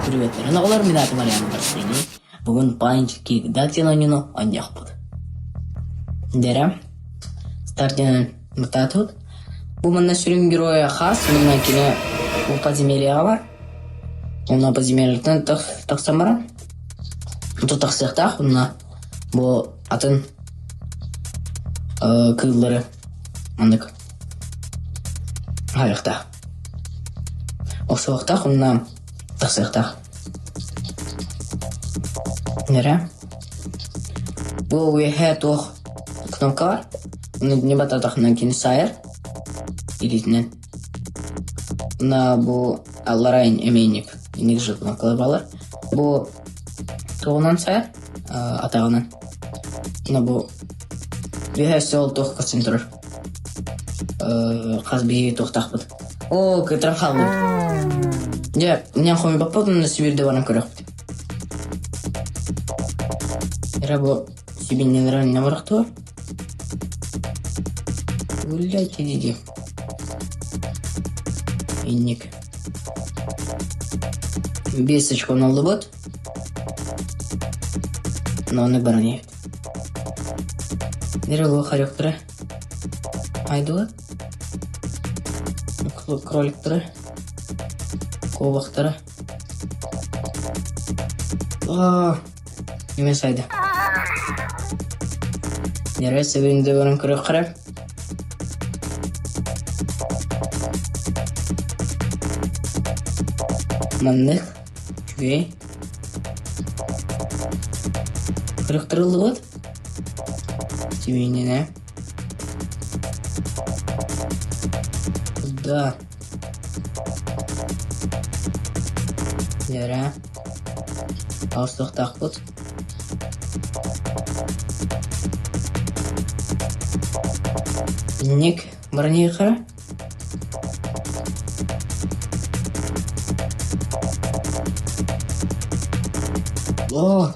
Приветтэрин оҕолор, мин аатым Ариана Барсини. Бүгүн Панчики Дактин оонньууну оонньуохпут. Дэрэ, стартынан бутаатыбыт. Бу манна сүрүн геройа хас, манна кини бу подземельеҕа бар. Онно подземельеттан тахсан баран, тут тахсыахтаах, онно бу атын кыыллары маннык аһарыахтаах. Охсуохтаах уонна тахсыахтаах. Эрэ. Бу үөһээ туох кнопка бар. Ону не бататахынан кини саайар илиитинэн. Уонна бу аллараа эмиэ инник же кнопкалар бааллар. Бу тугунан саайар атаҕынан. Уонна бу үөһээ өссө ол туох көстөн турар. Хас биһиги туохтаахпыт. Оо, кытаран хаалбыт. Дьэ, мне хомуйбаппыт уонна Сибиирде баран көрөхпүт. Эрэ бу сибинньэлэр анньа барахтылар. Гуляйте диди. Инник. Биэс очкон ыллыбыт. Но ону баран иһэбит. Эрэ бу хоректора. Айдылар. Кроликтара. Куобахтара. Аа, Неме сайды. Нерве себебинде баран көрөк Маннык. Үчүгэй. Кырыктырыллыбыт. Сибиинньэнэ. Да. Дьэрэ. Оҕустуохтаахпыт. Инник бронеехара. О!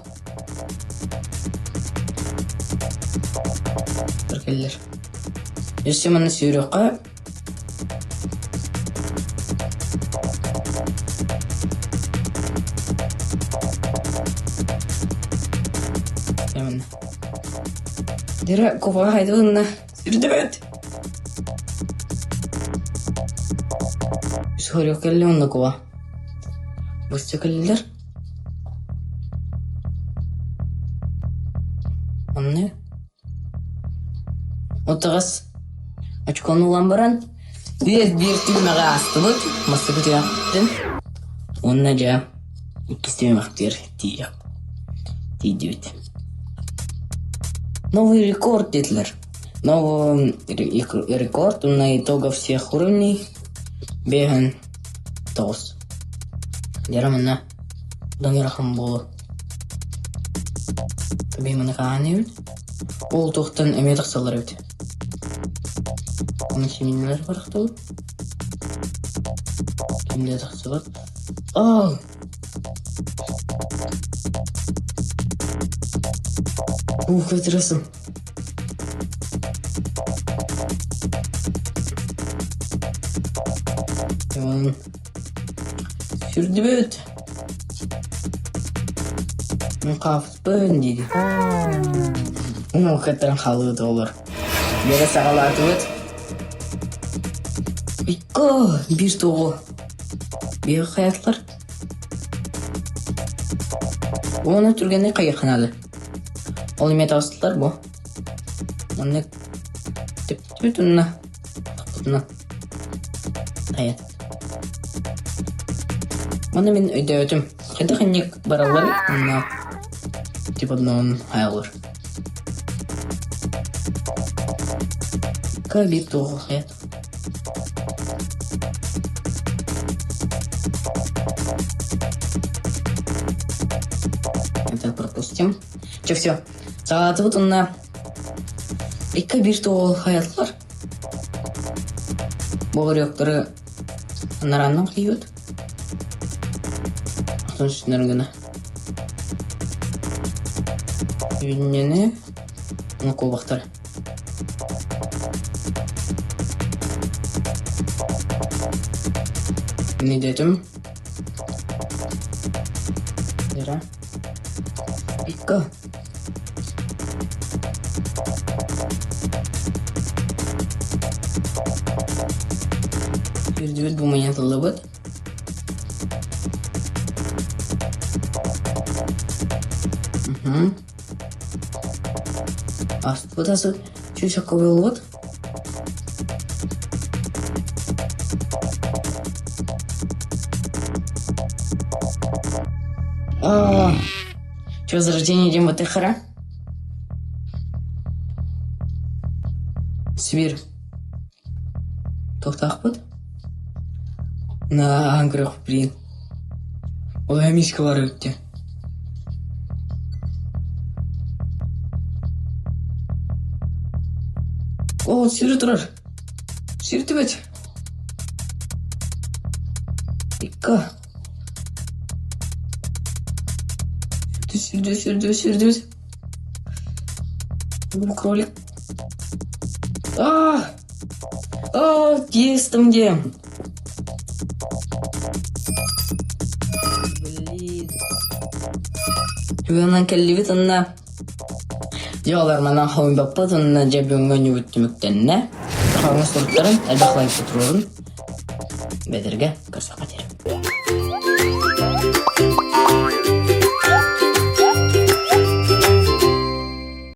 Кэллэр. Өссө манна сүүрүөххэ Дера куба хайдылынна. Сүүрдүбүт. Сорьох кэллэ онно куба. Быстя кэллилэр. Онно Отаҕас очкону ылан баран биир-биир түһүмэҕи аастыбыт, бастакы түһүмэхпитин уонна дьэ иккис түһүмэхпитигэр тиийэ тиийдибит. Новый рекорд диэтилэр. Новый рекорд на итого всех уровней 5 9. Дьэ манна Донорахан буолуо. Тэбии маны хаһан эбит? Ол туохтан эмиэ тахсаллар эбит. Аны симиннэлэр барахталар. Ким да тахсыбат. Аа! Ух, кытырасым. Сүрдүбүт. Мунхафпын диди. Кыттан халыыт олор. Бere саҕалаатыбыт. Икко биир тоҕу. Биир хайатлар. Уонна түргэнник хайыахханаады. Ол эмиэ таҕыстылар бу. Маннык түптүбүт уонна тохтотуна. Хайа. Маны мин өйдөөтүм. Хайдах инник бараллар уонна типа одноон хайаллар. Ка биир туоҕу хайа. Это пропустим. Че все. Саҕалаатыбыт уонна икки биир туоҕу хайаллар. Буолуруктары нараннан кыйбыт. Атын үстүнэр гына. Үүнньэни куобахтар. Мин өйдөөтүм. Дьэ Икки. Үрдүбүт бу мунньатыллыбыт. Угу. Ааспыт асы чүүчэккэ буолбут. А, Че, возрождение идем вот хара? Свир. Туохтаахпыт? На анграх блин. Ол эмискэ бар эбит О, сүүрэ турар. Сүүрдүбүт. Икки. Сүүрдү, сүүрдү, сүүрдү, сүүрдү. Бу кролик. А! А, тиэстим диэн. Блин. Бүгүн кэллибит онно дьэ олор манан хомуйбаппыт уонна дьэ бүгүҥҥү оонньуубут түмүктэннэ. Хаҥас суруктарын элбэх лайк туруорун бэдэргэ көрсөххө диэри.